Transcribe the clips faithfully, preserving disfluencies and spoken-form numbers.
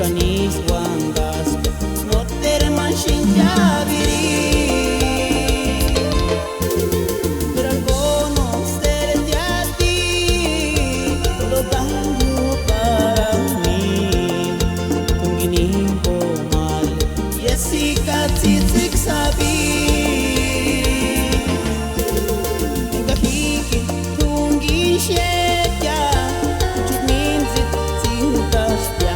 Ka nísï uantaspka nóteru ma xinchaavirini. Pero al conocerte a ti, todo cambio para mí. Tungini jimpo male, iesï ka tsîtsïki sapi. Enka jikini t'ungu ixekia, jucheti míntsïti tsîntasptia.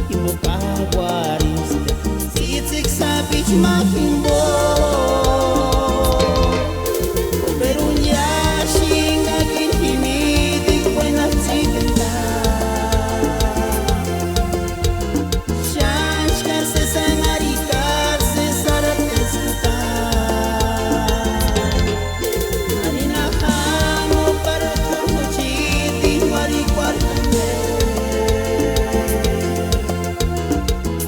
Jimpo páuarhispti tsîtsïki sapichu ma jimpo. Pero ya xinka k'ini jimini buenatsïkenta. Xáni xkári sési anharhikari sési arhateskuta. Arini ja no paru t'úri juchitini uarhikuarhu jimpe.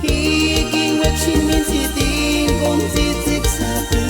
Jíkini uéksïni mintsïtini kóntsïtsïki sapi.